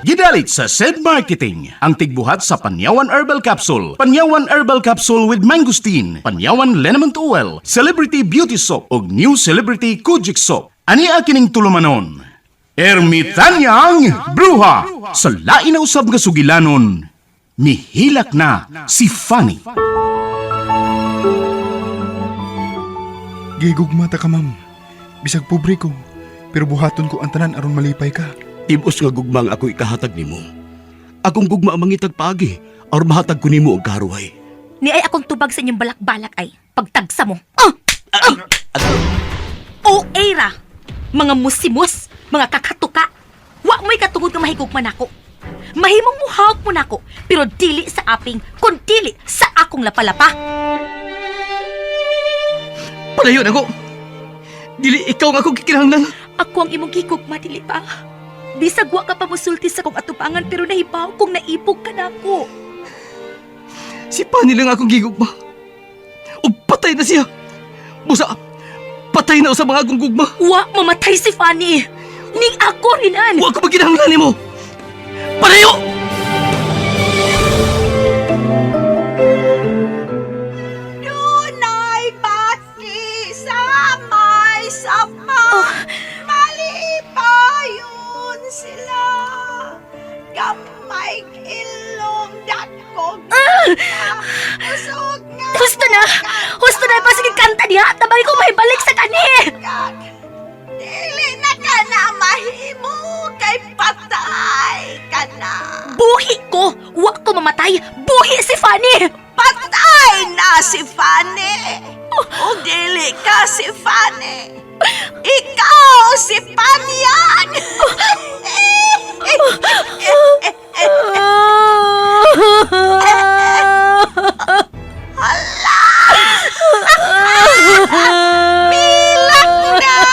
Gidalit sa SED Marketing, ang tigbuhat sa Panyawan Herbal Capsule, Panyawan Herbal Capsule with Mangosteen, Panyawan Liniment Oil, Celebrity Beauty Soap, ug New Celebrity Kojic Soap. Ani kining tulumanon? Ermitanyang Bruha! Sa lain na usab nga sugilanon, mihilak na si Fanny. Gigugma ta ka, ma'am. Bisag pobre ko, pero buhaton ko ang tanan aron malipay ka. Tibos nga gugma ang ako ikahatag nimo. Akong gugma ang mangitag paagi aron mahatag ko nimo ang karuhay. Ni ay akong tubag sa inyong balak-balak ay pagtagsa mo. Ah! Ah! O era, mga musimus, mga kakatuka. Wa mo'y katungod nga mahigugma nako. Mahimong muhawak mo nako, pero dili sa aping, kun dili sa akong lapalapa. Palayo na ko. Dili ikaw nga akong gikinahanglan. Ako ang imong gigugma, dili ba? Bisag wa ka pa musulti sa kong atubangan pero nahibaw kung naibog ka nako. Si Pani lang akong gigugma. Ug patay na siya. Busa, patay na sa mga akong gugma. Wa mamatay si Fanny. Ning ako rinan. Wa ko maginahanglan nimo. Palayo! Dunay bati sa may sapa. Oh. Malipayon sila. Gamay ilong dakog. Usog nga. Husto na! Husto na! Pasige kanta diha! Tabagi ko may balik sa kani! Kag, dili na ka na mahimo kay patay ka na. Buhi ko! Wa ko mamatay! Buhi si Fanny! Patay na si Fanny. O dili ka si Fanny. Ikaw si Panyag. Milak na!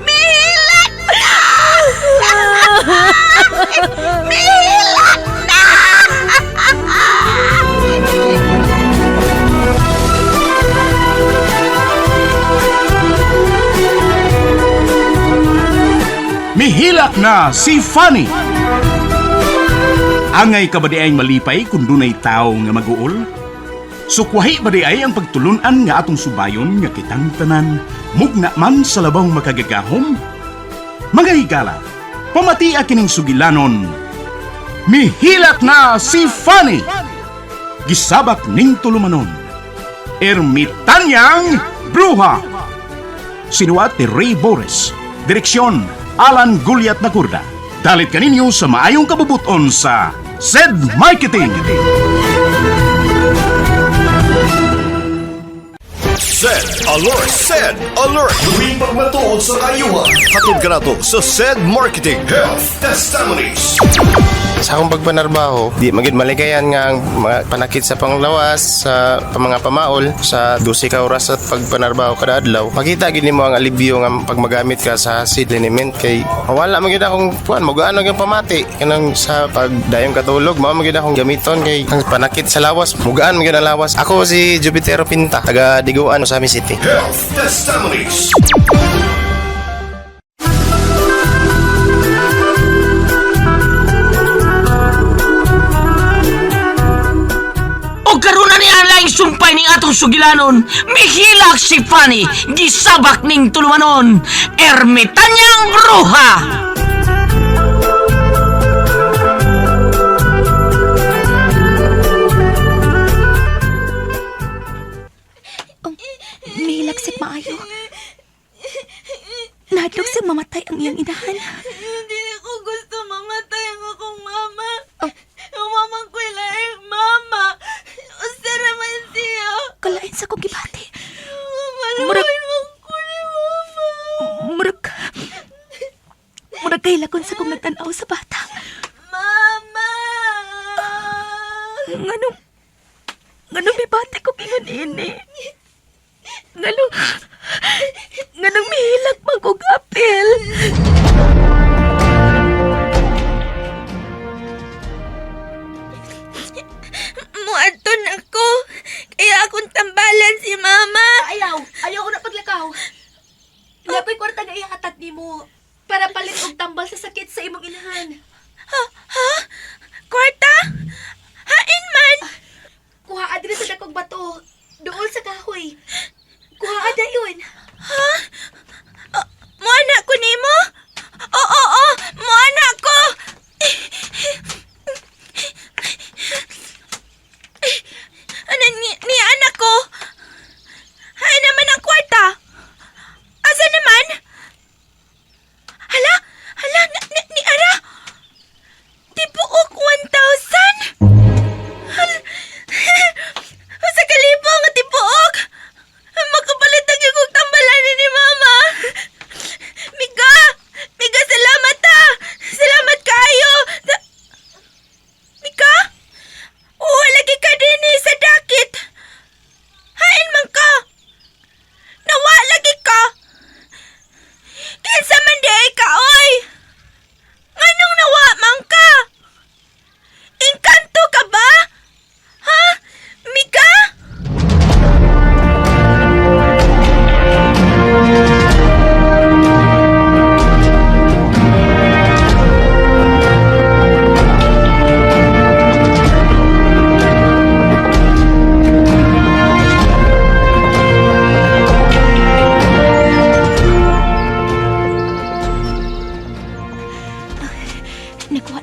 Milak na! Milak na! Mihilak na si Fanny. Angay ka ba di ay malipay kung dunay tao nga maguol? Sukwahi ba di ay ang pagtulunan nga atong subayon nga kitang tanan, mugna man sa labang makagagahom? Mga higala, pamatia kining sugilanon. Mihilak na si Fanny! Gisabak ning tulumanon. Ermitanyang Bruha! Sinuat ni Ray Boris. Direksyon, Alan Guliat Nakurda. Dalit kaninyo sa maayong kabubuton sa SED Marketing. Sed Alert! Sed Alert! Tuwing pagmatuod sa kayuhan. Hatod ka na to sa Sed Marketing Health Testimonies. Sa akong pagpanarbaho, di magid malikayan nga ang mga panakit sa panglawas, sa mga pamaol, sa 12 ka oras sa pagpanarbaho kada adlaw. Makita gid nimo ang alibyo nga pag magamit ka sa seed liniment kay wala man gyud akong kuan, mugaan gyud pamati kanang sa pagdayong katulog, mao man gyud akong gamiton kay ang panakit sa lawas, mugaan man gyud ang lawas. Ako si Jupitero Pinta, taga Diguan, Ozamiz City. Health Testimonies. O karon na ni ang laing sumpay ning atong sugilanon. Mihilak si Fanny, gisabak ning tulumanon. Ermitanyang Bruha! Mihilak si maayo. Nahadlok siya mamatay ang iyang inahan. Hindi ko gusto mamatay ang akong mama. Ang mama ko laing mama. Usa naman siya. Kalain sa kong gibati. Mama, Murag- ko ni mama. Murag... Murag kahilakon sa kong nagtanaw sa bata. Mama! Nganong... Nganong mibati ko ingon ini? Nganong... Nganong mihilak man kog apel? Muadton ako. Kaya akong tambalan si mama. Ayaw! Ayaw ko na paglakaw. Nakoy kwarta nga ihatag nimo para palit og tambal sa sakit sa imong inahan. Ha?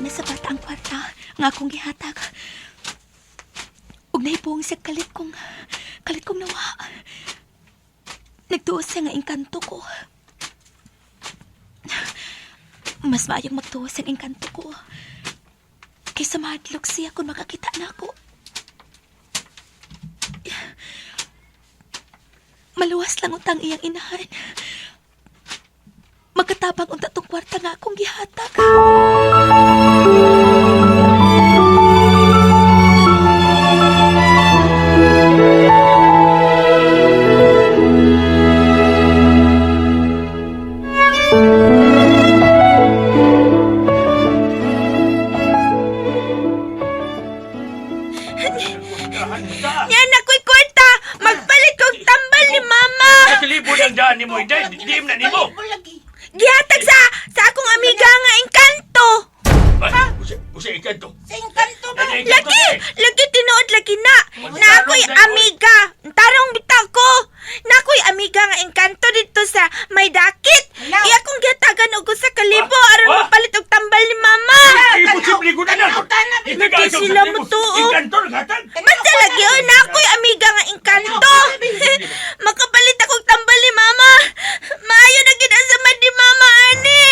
na sa bata ang kwarta nga akong gihatag. Ug nahipuong siya kalit kong nawa. Nagtuo siya nga engkanto ko. Mas maayong magtuo sa engkanto ko. Kaysa mahadlok siya kung makakita na ako. Maluwas lang untang iyang inahan. Magkatabang unta tong kwarta nga akong gihatag. Yan ako'y kwarta! Magpalit kog tambal ni mama! Kalibo lang daan ni mo, Inday. Di na nimo. Gihatag sa akong amiga nga engkanto! Ha? Usa ikanto. Sa engkanto ba? Lagi! Lagi tinuod lagi na! Na ako'y amiga! Tarong bitaw ko! Na ako'y amiga nga engkanto dito sa may dakit! Iya akong gihatagan og usa ka libo aron Ah? mapalit og tambal ni mama! Imposible ko na lang. Di sila mutuo. Ikanto naghatag. Basta lagi oh, na ako'y amiga nga engkanto! Makapalit akong tambal ni mama! Maayo na gid ang samad ni mama ani!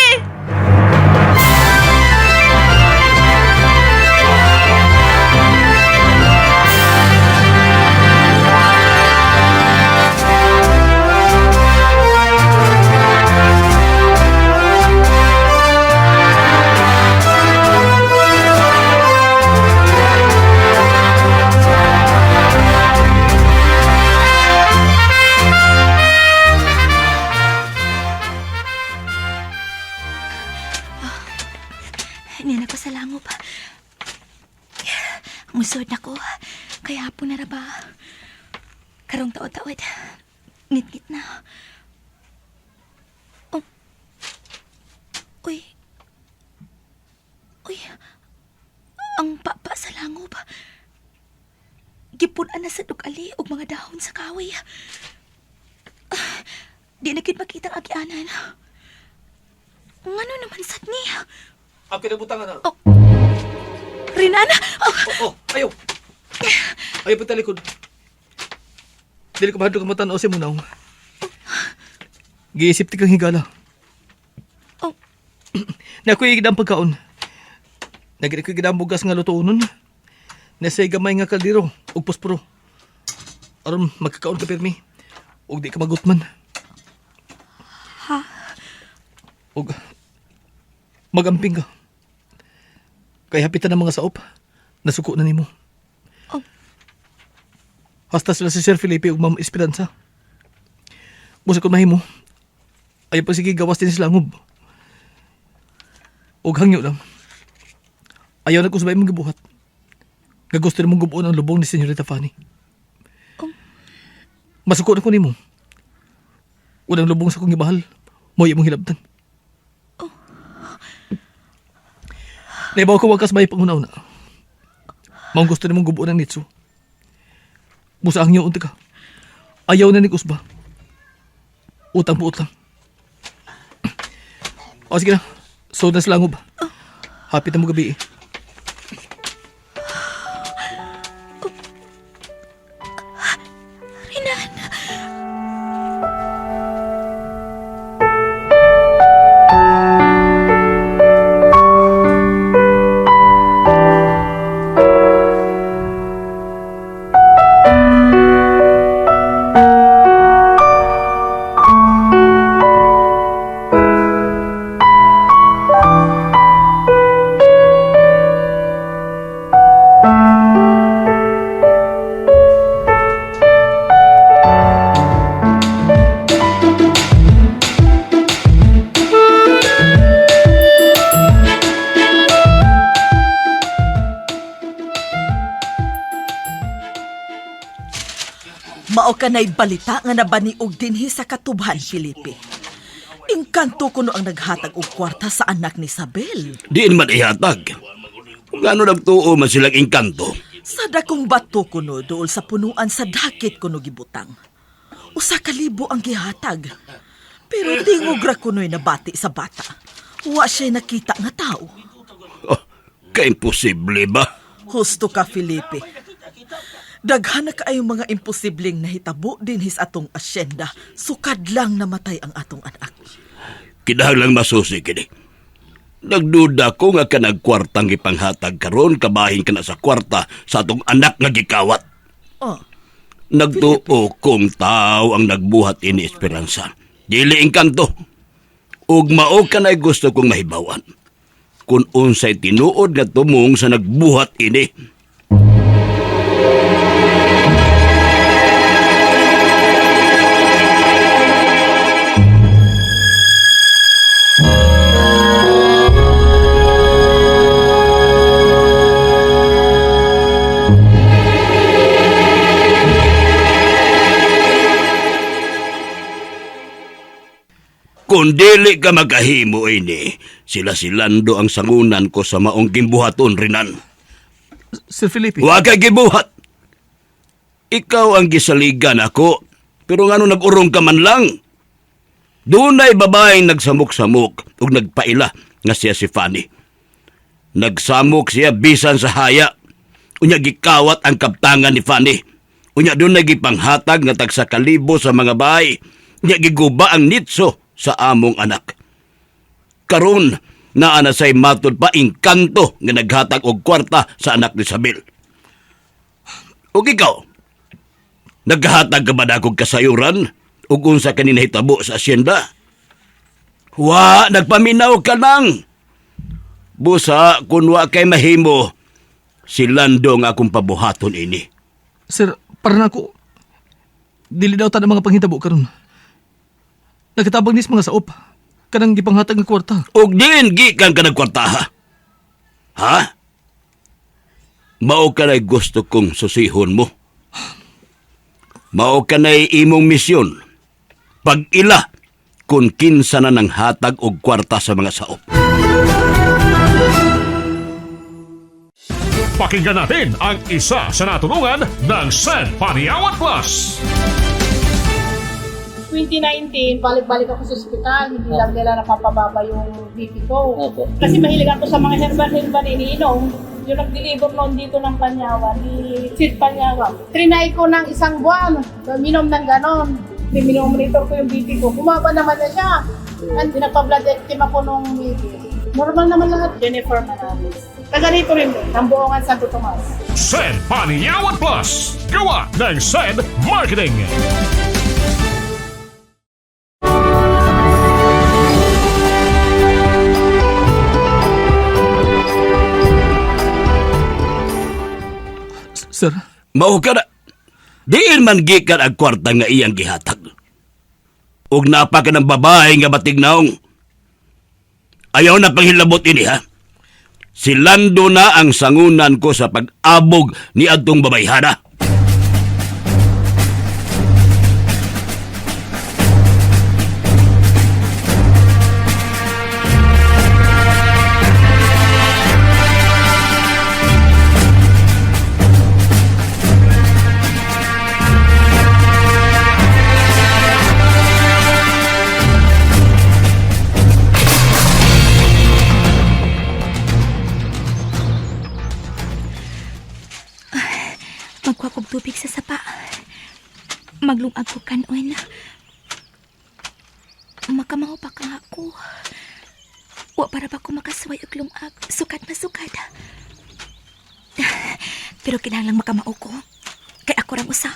Niyan ako sa langop. Musod na ko. Kaya hapon na ra ba? Karong taod-taod. Ngit-ngit na. Oh. Uy. Uy. Ang papa sa langop. Gipun-an na sa dugali og mga dahon sa kahoy. Ah, di na gyud makita ang agianan. Ngano naman sad niya? Ako na butang na. Oh. Rinan! Oh, Oh, ayaw. Ayaw pa talikod. Dili ko mahadlok ang matan-o si Munaw. Giisip ti kang higala. Oh. Na ako'y gidang pagkaon. Nagit ako'y gidang bugas nga lutuonon. Nasa'y gamay nga kaldero ug posporo. Aron magkakaon ka pirmi. Ug di ka magutman. Ha? Ug magamping ka. Kay hapitan ang mga saop. Nasuko na nimo. Oh. Hasta sila si Sir Felipe ug Ma'am Esperanza. Busa kung mahimo. Ayaw pa sige gawas din sila ngob. Ug hangyo lang. Ayaw na kusabay mong gibuhat. Nga gusto na mong gubuon ang lubong ni Senyorita Fanny. Masuko na ko nimo. Unang lubong sa kong gibahal. Mo'y imong hilabtan. Naibaw ko wakas may panguna-una. Maong gusto nimong gubuon ang nitso. Busa ang unti ka. Ayaw na ni Kusba. Utang buot lang. O sige na. So na sila ba? Happy na mo gabi eh. Rinan! Mao kanay balita nga nabaniog dinhi sa katubhan, Felipe. Engkanto kuno ang naghatag og kwarta sa anak ni Isabel. Diin man ihatag. Kung gaano nagtuo man silang engkanto. Sa dakong bato kuno dool sa punuan sa dakit kuno gibutang. 1,000 ang gihatag. Pero tingog ra kuno'y nabati sa bata. Wa siya'y nakita nga tao. Oh, Kaimposible ba? Husto ka, Felipe. Daghan na kaayong mga imposibleng nahitabo dinhi sa atong asyenda. Sukad lang namatay ang atong anak. Kinahanglang masusi kini. Nagduda ko nga kanag kwartang gipanghatag karon kabahin ka na sa kwarta sa atong anak nga gikawat. Oh, Nagtuo kong tao ang nagbuhat ini Esperanza. Dili engkanto. Ug mao kanay gusto kong mahibawan. Kung unsay tinuod nga tumong sa nagbuhat ini. Kung dili ka magkahimo ini, sila si Lando ang sangunan ko sa maong gimbuhaton rinan. Sir Felipe. Wa kay gibuhat. Ikaw ang gisaligan ako, pero ngano nag-urong ka man lang? Dunay babaeng nagsamok-samok ug nagpaila nga siya si Fanny. Nagsamok siya bisan sa haya. Unya gikawat ang kaptangan ni Fanny. Unya dunay gipanghatag nga tag sa kalibo sa mga bahay. Unya giguba ang nitso sa among anak. Karon naa na say matud pa engkanto nga naghatag og kwarta sa anak ni Isabel. Ug ikaw, naghatag ka ba na akong kasayuran ug unsa kani nahitabo sa asyenda? Wa, nagpaminaw ka lang. Busa, kun wa kay mahimo, si Lando nga akong pabuhaton ini. Sir, para na ako. Dili daw ta ng mga panghitabo karon. Nakatabang nis mga saop. Kanang gipanghatag nga kwarta. Ug diin gikan ka nagkwartaha. Ha? Mao ka na'y gusto kong susihon mo. Mao ka na'y imong misyon. Pag-ila kung kinsa na ng hatag og kwarta sa mga saop. Pakinggan natin ang isa sa natulungan ng San Paniawan Plus. 2019, balik-balik ako sa ospital, hindi lang nila napapababa yung BP ko. Kasi mahilig ako sa mga herbal-herbal iniinom. Yung nag-deliver noon dito ng Panyawan, ni Sid Panyawan. Trinay ko ng isang buwan, minom ng ganon. Minomonitor ko yung BP ko. Bumaba naman na siya. At pinagpa-blood ectem ako nung BP. Normal naman lahat. Jennifer Manalis. Taga rito rin din, ng Buongan Santo Tomas. San Paniawan Plus. Gawa ng San Marketing. Sir, Mao ka na. Diin man gikan ang kwarta nga iyang gihatag. Ug napa ka ng babae nga batignaong. Ayaw na panghilabot ini ha. Si Lando na ang sangunan ko sa pag-abog ni adtong babayhana. Magkuha kog tubig sa sapa. Maglungag ko kanon. Makamao pa ka ako. Wa para ba ko makasuway og lungag. Sukat na sukat. Pero kinahanglang makamao ko. Kay ako rang usa.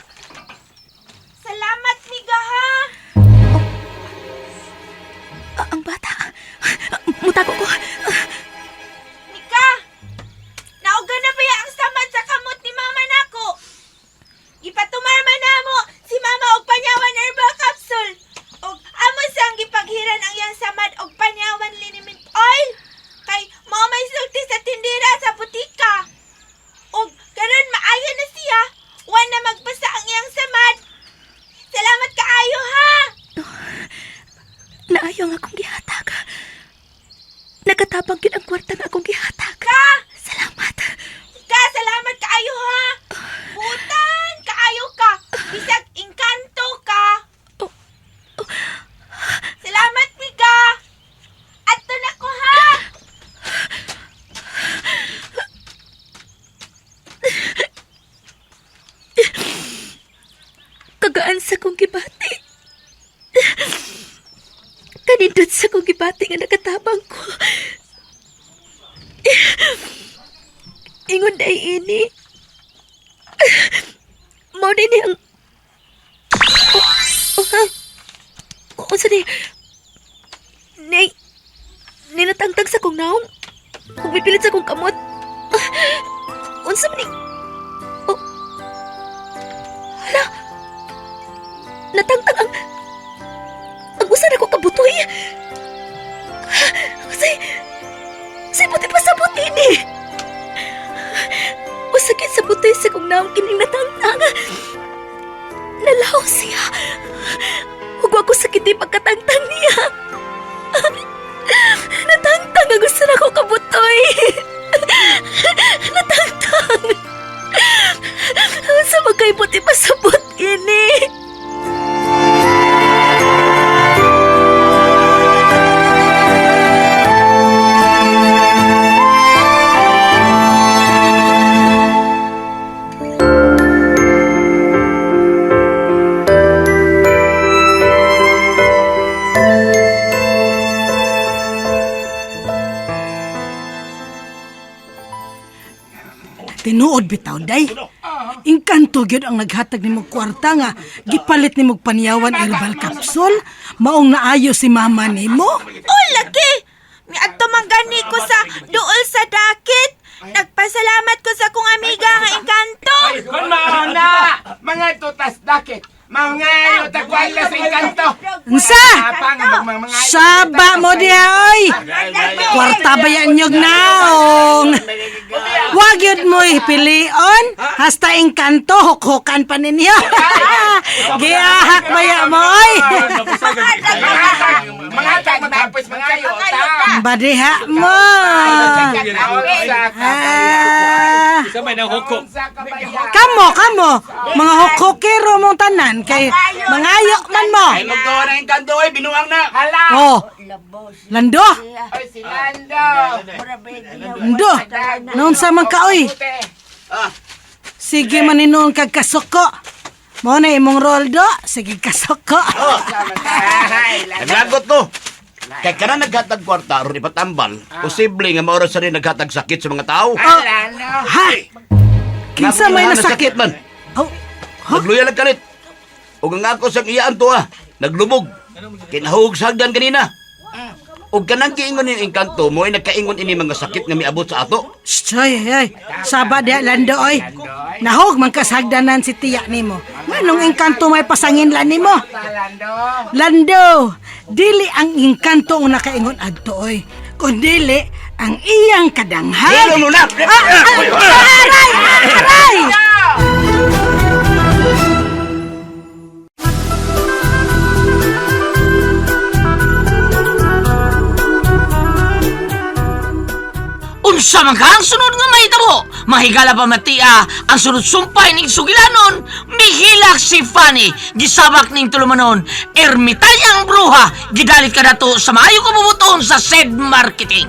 Salamat, miga ha. Ah, ang bata. Mutago ko. Mika! Nauga na ba ang samad sa kamot ni mama nako? Ipatumarman na mo si mama og panyawan herbal capsule. Og amo sang gipaghiran ang iyang samad og panyawan liniment oil. Kay mao may sulti sa tindera sa butika. Og karon maayo na siya. Wa na magbasa ang iyang samad. Salamat kaayo ha. Naayo ang akong gihatag. Nakatabang gyud ang kwarta nga akong gihatag. Ka! Salamat. Ka, salamat kaayo ha. Butan kaayo ka. Bisag engkanto ka. Salamat, Mika. Ato na ko ha. Kanindot sa kong gibati. Kanindot sa kong gibati nga nakatabang ko. Ingon day ini. Mao day ni ang... Oh, oh, ha? Unsa ni... Nay... Ninatangtang sa kong naong. Ug mipilit sa kong kamot. Unsa man ni... Oh. Hala! Natangtang ang... Ang usa na ko kabutoy. Say... Say, buti pa sa buti ni. Usakit sa butoy sa kong naong kining natangtang. Nalaw siya. Ug wa ko sakit pagkatangtang niya. Natangtang ang gusto na ko kabutoy. Natangtang. Sa magkay buti pa sa ini. Tinuod bitaw day. Engkanto gyud ang naghatag nimo kwarta nga gipalit nimo panyawan herbal capsule. Maong naayo si mama nimo. Oh, laki! Miadto man gani ko sa duol sa dakit. Nagpasalamat ko sa kong amiga nga engkanto. Kung mauna, mga tutas dakit. Mga tagwala sa engkanto. Unsa? Saba mo diha oy. Kwarta ba yan nyog naong? Wag yun mo pilion. Hasta engkanto hukhukan pa ninyo. Giahak ba ya mo oy? Mga tag matapos mga Badiha mo. Ah. Isa may nang huko. Kamo, kamo. Mga hukukero mong tanan kay mangayo man mo. Ay, maggawa na engkanto oy, binuang na. Hala! Oh. Lando. Oy, si Lando! Lando. Noon sa man ka oy. Sige maninoon kag kasuko. Mo na imong roldo, sige kasuko. Naglagot to. Kay kana naghatag kwarta aron ipatambal, posible nga maoras sa rin naghatag sakit sa mga tao. Ha? Kinsa may nasakit? man? Oh, Nagluya lang kalit. Ug ang ako sang iyaan to ah, naglubog. Kinahug sa hagdan kanina. Ug kanang giingon ning engkanto mo ay nagkaingon ini mga sakit nga miabot sa ato. Shh, ay, ay. Saba diha Lando oy. Nahog man kasagdanan si tiya nimo. Nganong engkanto may pasangin lan nimo? Lando, dili ang engkanto ang nakaingon adto oy. Kundili ang iyang kadanghan. Dili mo na! Ah, ah, aray! Aray! Unsa man ka ang sunod nga mahitabo? Mahigala pa matia ang sunod sumpay ning sugilanon. Mihilak si Fanny, gisabak ning tulumanon. Ermitanyang bruha, gidalit ka nato sa maayo kabubuton sa said marketing.